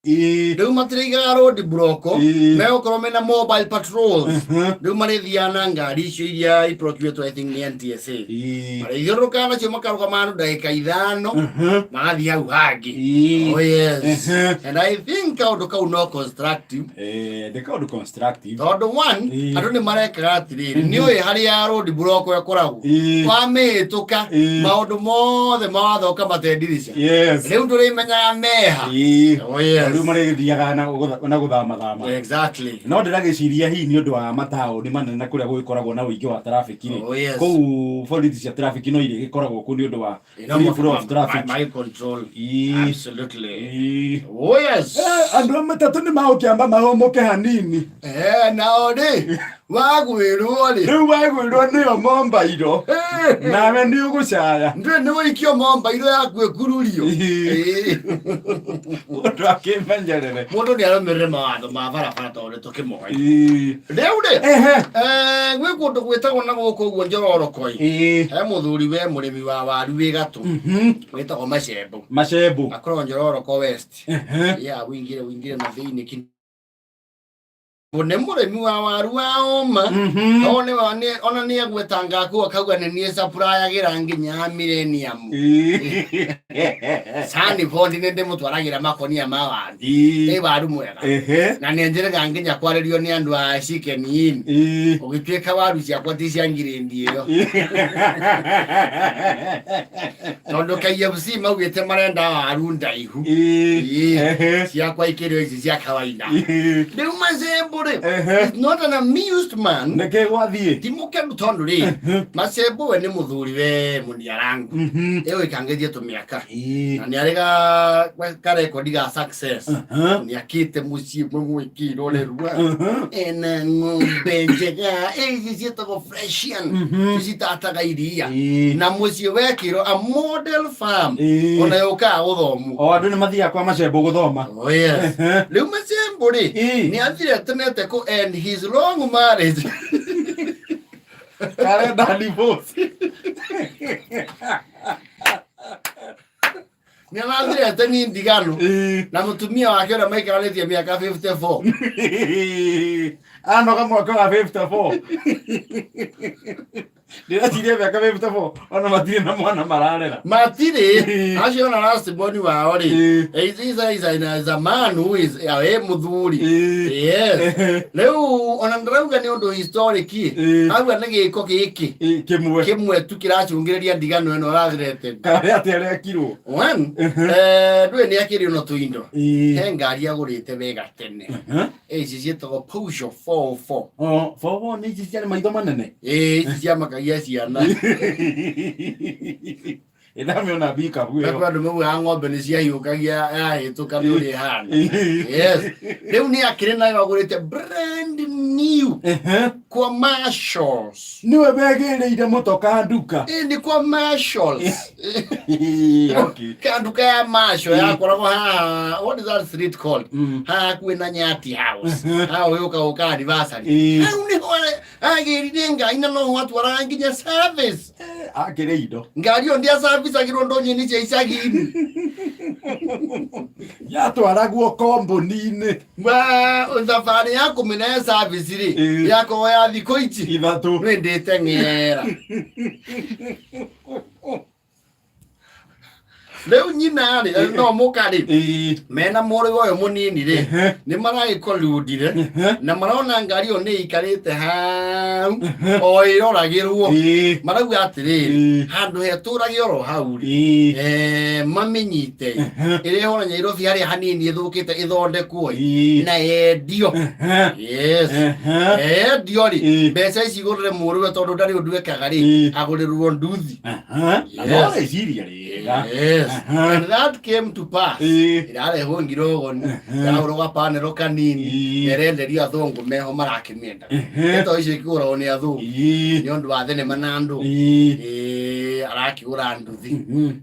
Rĩu matiraigaga road block. Megũkorwo mena mobile patrols. Rĩu marĩthiaga na ngari icio iria iprocuretwo, I think, nĩ NTSA. Marĩthiũrũrũkaga nacio, makarũgama handũ ndagĩka 5, magathiĩ hau hangĩ. Oh yes. And I think kaũndũ kau no constructive. Nĩ kaũndũ constructive. Tondũ one, andũ nĩ marekaga atĩrĩrĩ, nĩ ũĩ harĩa road block ĩkoragwo, wamĩhĩtũka, maũndũ mothe mawathoka matendirica. Rĩu ndũrĩmenyaga meha. Oh yes. Rĩu marĩgĩthiaga na gũthamathama. No ndĩragĩciria hihi nĩ ũndũ wa mataũni manene na kũrĩa gũgĩkoragwo na ũingĩ wa traffic rĩ, Oh yes. kũu borithi cia traffic no irĩgĩkoragwo kũu nĩ ũndũ wa free flow of traffic. My control. Absolutely. Oh yes. Andũ a matatũ nĩ magũkĩamba mahũmũke hanini. Nao rĩ, wagwĩrwo rĩ. Rĩu wagwĩrwo nĩyo mombairo, nawe nĩ ũgũcaya. Ndũĩ nĩ wĩikio mombairo yaku ĩkururio. Mũndũ akĩmenyerere. Mũndũ nĩ arũmĩrĩre mawatho ma barabara tondũ nĩ tũkĩmoĩ. Rĩu rĩ, gwĩ kũndũ gwĩtagwo na gũkũ ũguo Njororokoi. He mũthuri we mũrĩmi wa waru wĩ gatũ wĩtagwo Macembo. Macembo. Akoragwo Njororoko West. Ya wĩingĩre wĩingĩre na thĩinĩ nĩ mũrĩmi wa waru wa ũma. No nĩ wa nĩ ona nĩ agwetanga kũu akauga nĩ niĩ suppliagĩra nginya Millennium. Sani bondi nĩ ndĩmũtwaragĩra makonia ma waru. Ĩ waru mwega. Na nĩ njĩrĩga nginya kwarĩrio nĩ andũ a Chicken Inn. Ũgĩtuĩka waru ciakwa ti cia ngirĩndi ĩyo. Tondũ KFC maugĩte marenda waru ndaihu. Ciakwa ikĩrĩ ici cia kawaida. Rĩu Macembo rĩ, is not an amused man. Nĩkĩ gwathiĩ? Ti mũkenu tondũ rĩ, Macembo we nĩ mũthuri we mũniarangu. Ĩgũikangĩtie tũmĩaka. Na nĩ arĩ karekondi ga success. Nĩ akĩte mũciĩ mwe mwĩkĩirwo rĩrua. Ena ng'ombe njega ici ciĩtagwo Fresian. Citataga iria. Na mũciĩ wekĩirwo a model farm. Ona yũkaga gũthomwo. O andũ nĩ mathiaga kwa Macembo gũthoma. Oh yes. Rĩu Macembo rĩ, nĩ athiretenete kũ end his long marriage. Karenda divorce. Nĩ arathirete ni ndigano na mũtumia wake ũrĩa maikaranĩtie mĩaka 54. Anoga mwaka wa 54. Ndĩreciria mĩaka 54 ona matirĩ na mwana mararera. Matirĩ acio ona last born wao rĩ, is a man who is ĩ mũthuri. Yes, rĩu ona ndĩrauga nĩ ũndũ historic. Auga nĩ gĩko gĩkĩ kĩmwe kĩmwe tu kĩracũngĩrĩria ndigano ĩno arathirete. Karĩ atĩ arekirwo. One, ndũĩ nĩ akĩrĩ ona tũindo. He ngari agũrĩte wega tene. Ici ciĩtagwo Peugeot 404. Oh, bobo nĩ ici ciarĩ maitho manene. Ĩĩ, ici ciamakagia ciana. Ĩndamĩona mbikabu Na ĩyo. kwĩ andũ maugaga ng'ombe nĩ ciahiũkagia yahĩtũka nĩ ũrĩa ĩhana. Yes, rĩu nĩ akĩrĩ nayo agũrĩte brand new kwa Marshalls. Nĩwe wegĩrĩire mũtoka nduka. Ĩĩ, nĩ kwa Marshalls. Kanduka ya Marshall yakoragwo haha, what is that street called, haha hakuhĩ na Nyati House, haha ũgĩũka gũka anniversary. Hau nĩho agĩrire ngari na noho atwaraga nginya service. Akĩrĩ indo. Ngari ĩyo ndĩaservicagĩrwo ndonyo-inĩ cia icagi-inĩ. Yatwaragwo komboni-inĩ. Thabarĩ ya kũmĩne service rĩ, yakorwo ya thikũ ici 3. Nĩ ndĩte ng'era. Rĩu nyina rĩ, no mũka rĩ, mena mũrũ ũyũ mũnini rĩ, nĩ maragĩkorundire na marona ngari ĩyo nĩ ĩikarĩte hau o ĩroragĩrwo. Marauga atĩrĩrĩ, handũ hetũrage oro hau rĩ, mamĩnyite ĩrehwo na Nyairobi harĩa hanini ĩthũkĩte ĩthondekwo na yendio. Yes, yendio rĩ, mbeca ici igũrĩre mũrũwe tondũ ndarĩ ũndũ ekaga rĩ, agũrĩrwo nduthi. Na no rĩciria rĩega. Yes. And that came to pass. Ĩrarehwo ngirogoni, ĩragũrwo gapanero kanini, ĩrenderio athũngũ meho marakĩmĩenda. Ndeto icio ikĩgũragwo nĩ athũngũ nĩ ũndũ wa thenema na andũ. Arakĩgũra nduthi.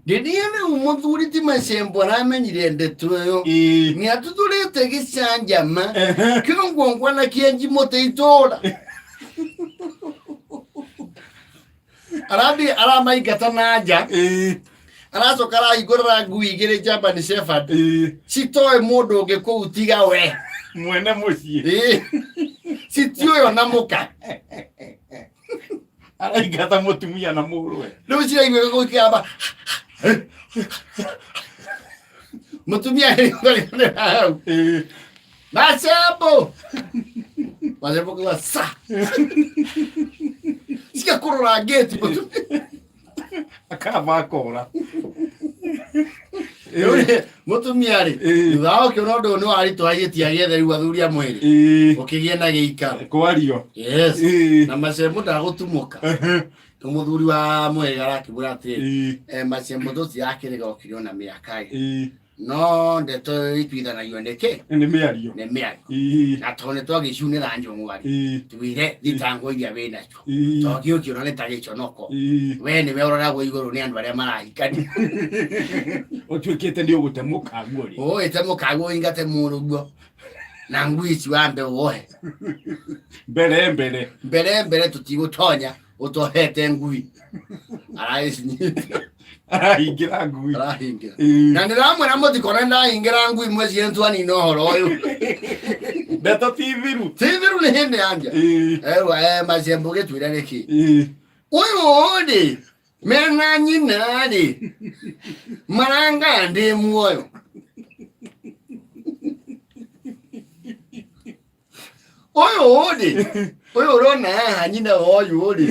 Rĩrĩa rĩu mũthuri ti Macembo aramenyire ndeto ĩyo, nĩ atuthũrĩte gĩcanjama kĩongwongwana kĩenji mũtĩ itũra. Arathiĩ aramaingata na nja. Aracoka arahingũrĩra ngui igĩrĩ German Shepherd. Citoĩ mũndũ ũngĩ kũu tiga we. Mwene mũciĩ. Ĩĩ. Citiũĩ ona mũka. Araingata mũtumia na mũrũwe. Rĩu ciraigua gũkĩamba. Mũtumia hau. Macembo. Macembo kiuga sa. Cigakũrũra ngĩti mũtumia. Akamba akora. Rĩu rĩ, mũtumia rĩ, thutha wa ũkĩona ũndũ ũyũ nĩ waritũha gĩtiagĩethe rĩu athuri a mwĩrĩ. Ũkĩgĩe na gĩikaro. Kwario. Yes. Na macembo ndagũtumũka. Nĩ mũthuri wa mwĩrĩ arakĩmwĩra atĩrĩrĩ, macembo tũtirakĩrĩga ũkĩrĩ ona mĩaka ĩ. No ndeto ituithanagio nĩ kĩ? Nĩ mĩario. Nĩ mĩario. Na tondũ nĩ twagĩciunĩra njũng'wa rĩ, twĩre thitango iria wĩ nacio. Tondũ kĩu ũkĩona nĩ ta gĩconoko. We nĩwe ũroragwo igũrũ nĩ andũ arĩa marahikania. Ũtuĩkĩte nĩ ũgũte mũkaguo rĩ. Ũgũgĩte mũkaguo ũingate mũrũguo. Na ngui ici wambe wohe. Mbere mbere. Mbere mbere tũtigũtonya ũtohete ngui. Aragĩcinyita. Arahingĩra ngui. Arahingĩra. Na ndĩramwĩra mũtikone ndahingĩra ngui mwecirie nĩtwanina ũhoro ũyũ. Ndeto ti thiru. Ti thiru nĩ hĩndĩ yanja. Erwa macembo gĩtwĩre nĩkĩ. Ũyũ rĩ mena nyina rĩ maranga ndĩ muoyo. Ũyũ rĩ ũyũ ũrona haha nyina wa ũyũ rĩ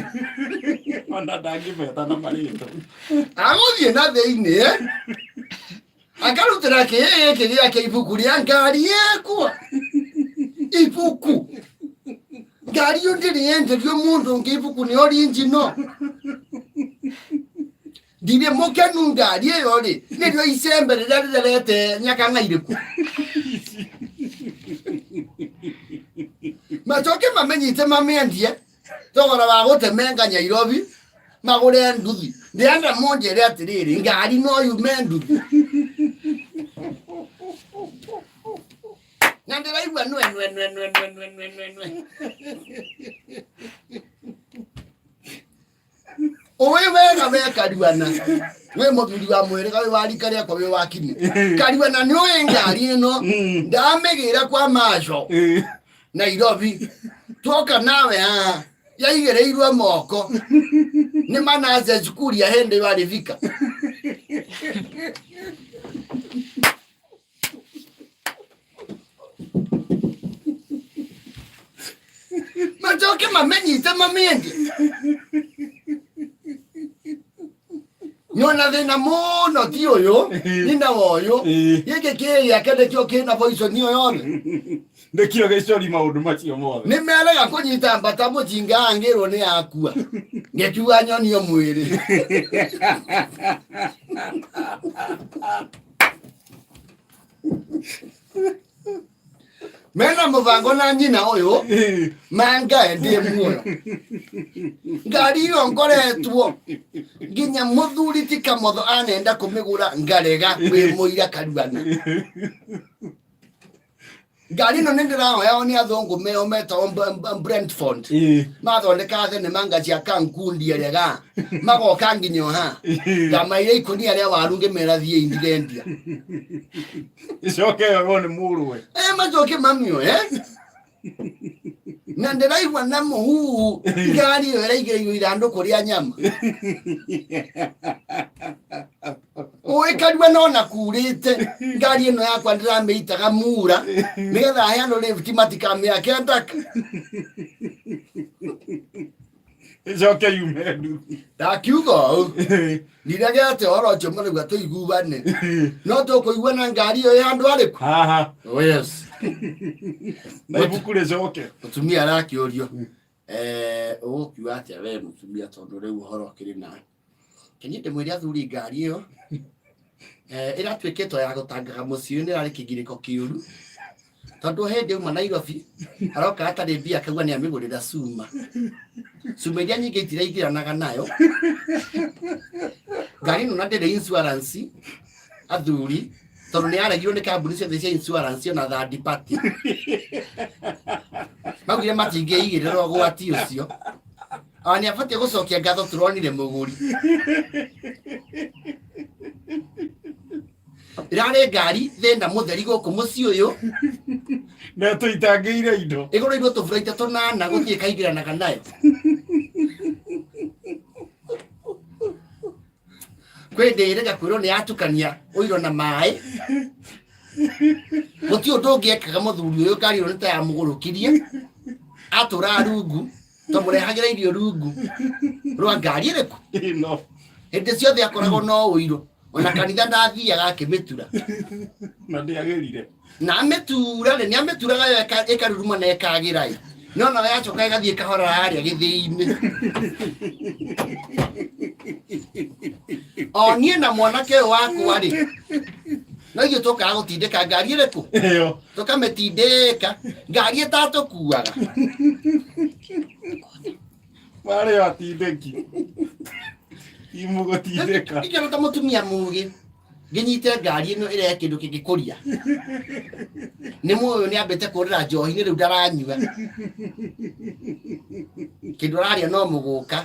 ona ndangĩbeta na marĩtwa. Agũthiĩ na thĩinĩ akarutĩra kĩĩ gĩkĩ gĩake ibuku rĩa ngari yakwa ibuku ngari ĩyo ndĩrĩ yenderio mũndũ ũngĩ ibuku nĩ original ndirĩ mũkenu ngari ĩyo rĩ nĩrĩo icembe rĩrĩa rĩrerete nyakang'airĩku macoke mamenyite mamĩendie thogora wa gũtemenga Nyairobi magũre nduthi ndĩrenda mũnjĩre atĩrĩrĩ ngari no yume nduthi na ndĩraigua nwe nwe nwe nwe nwe nwe nwe nwe nwe ũĩ wega we Kariwana wĩ mũthuri wa mwĩrĩga wĩ wa rika rĩakwa wĩ wa kinyi Kariwana nĩ ũĩ ngari ĩno ndamĩgĩra kwa maco Nairobi twoka nawe haha yaigĩrĩirwo moko nĩ Manase cukuru ya hĩndĩ ĩyo arĩ Thika. Macoke mamenyite mamĩendie nyona thĩna mũno ti ũyũ nyina wa ũyũ gĩkĩ kĩ gĩake nĩkĩo kĩna poison ĩyo yothe Nĩkĩo gĩcori maũndũ macio mothe. Nĩ merega kũnyita mbata mũcinga angĩrwo nĩ yakua ngĩkiuga nyonio mwĩrĩ. Mena mũbango na nyina ũyũ mangae ndĩ muoyo ngari ĩyo ngoretwo nginya mũthuri ti kamotho anenda kũmĩgũra ngarega wĩ mũira Karuana. Ngari ĩno nĩ ndĩrahoyao nĩ athũngũ meo metagwo Brentford. Mathondekaga thenema nga cia Kankundi ĩrĩa magoka nginya ha ngamaire ikũnia rĩa waru ngĩmera thiĩ ndirendia. Icoke yoywo nĩ mũrũwe. Macoke mamĩoe na ndĩraigua na mũhuhu ngari ĩyo ĩraigĩrĩirwo ithandũkũ rĩa nyama. Ũĩ Karua nona kurĩte ngari ĩno yakwa ndĩramĩitaga mura nĩgetha heanwo lift matikamĩake ndaka. Icoke yume nduthi. Ndakiuga ũũ ndiregete ũhoro ũcio mũraigua tũiguane no tũkũiguana ngari ĩyo ĩ handũ harĩkũ? Haha. Oh yes. Na ibuku rĩcoke. Mũtumia arakĩũrio ũgũkiuga atĩa we mũtumia tondũ rĩu ũhoro ũkĩrĩ nawe. Kenye ndĩmwĩre athuri ngari ĩyo ĩratuĩkĩtwo ya gũtangaga mũciĩ nĩ ĩrarĩ kĩgirĩko kĩũru tondũ hĩndĩ auma Nairobi aroka atarĩ mbia akauga nĩ amĩgũrĩra cuma cuma iria nyingĩ itiraingĩranaga nayo ngari ĩno na ndĩrĩ insurance athuri tondũ nĩ yaregirwo nĩ kambuni ciothe cia insurance ona third party maugire matingĩigĩrĩra ũgwati ũcio ona nĩ abatiĩ gũcokia ngatho tũronire mũgũri. Ĩrarĩ ngari thĩna mũtheri gũkũ mũciĩ ũyũ. Na tũitangĩire indo. Ĩgũrĩirwo tũburaita tũnana gũthiĩ ĩkaingĩranaga nayo. Kwĩ ndĩrĩga kwĩrwo nĩ yatukania ũiro na maĩ. Gũtirĩ ũndũ ũngĩ ekaga mũthuri ũyũ, ngari ĩyo nĩ ta yamũgũrũkirie. Atũraga rungu, twamũrehagĩra irio rungu rwa ngari ĩrĩkũ. Ĩno. Hĩndĩ ciothe akoragwo no ũiro, ona kanitha ndathiaga akĩmĩtura. Na ndĩagĩrire. Na amĩtura rĩ, nĩ amĩturaga yo ĩkaruruma na ĩkagĩra ĩ. No nayo yacoka ĩgathiĩ ĩkahora harĩa gĩthĩi-inĩ. O niĩ na mwanake ũyũ wakwa rĩ, no ithuĩ tũkaga gũtindĩka ngari ĩrĩkũ? Ĩyo. Tũkamĩtindĩka ngari ĩtatũkuaga. Marĩ atindĩki. Imũgũtindĩka. Ingĩona ta mũtumia mũgĩ ngĩnyite ngari ĩno ĩrehe kĩndũ kĩngĩkũria. Nĩ mũĩ nĩ ambĩte kũrĩra njohi-inĩ rĩu ndaranyua. Kĩndũ ararĩa no mũgũka.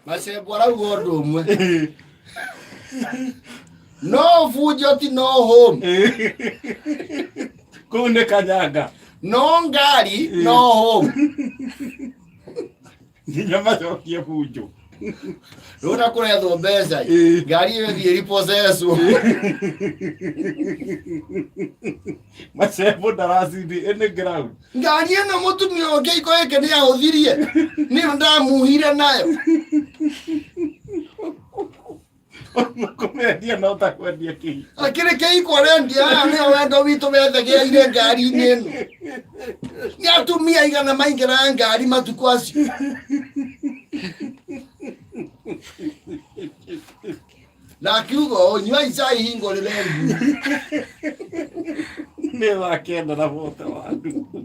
Macembo arauga ũndũ ũmwe. No bunjo ti no home. Kũu nĩ kanyanga. No ngari no home. Nginya macokie bunjo. Rũna kũrethwo mbeca. Ngari ĩyo ĩthiĩ repossesswo. Macembo ndaracindi any ground. Ngari ĩno mũtumia ũyũ kĩiko gĩkĩ nĩ ahũthirie. Nĩyo ndamuhire nayo. Kũmendia no ta kwendia kĩhiko. Akĩrĩ kĩhiko arendia haha nĩho wendo witũ wethegeeire ngari-inĩ ĩno. Nĩ atumia aigana maingĩraga ngari matukũ acio. Na akiuga ũũ, nyuai cai hingũrĩre nguo. Nĩ wa kenda na bote wandu.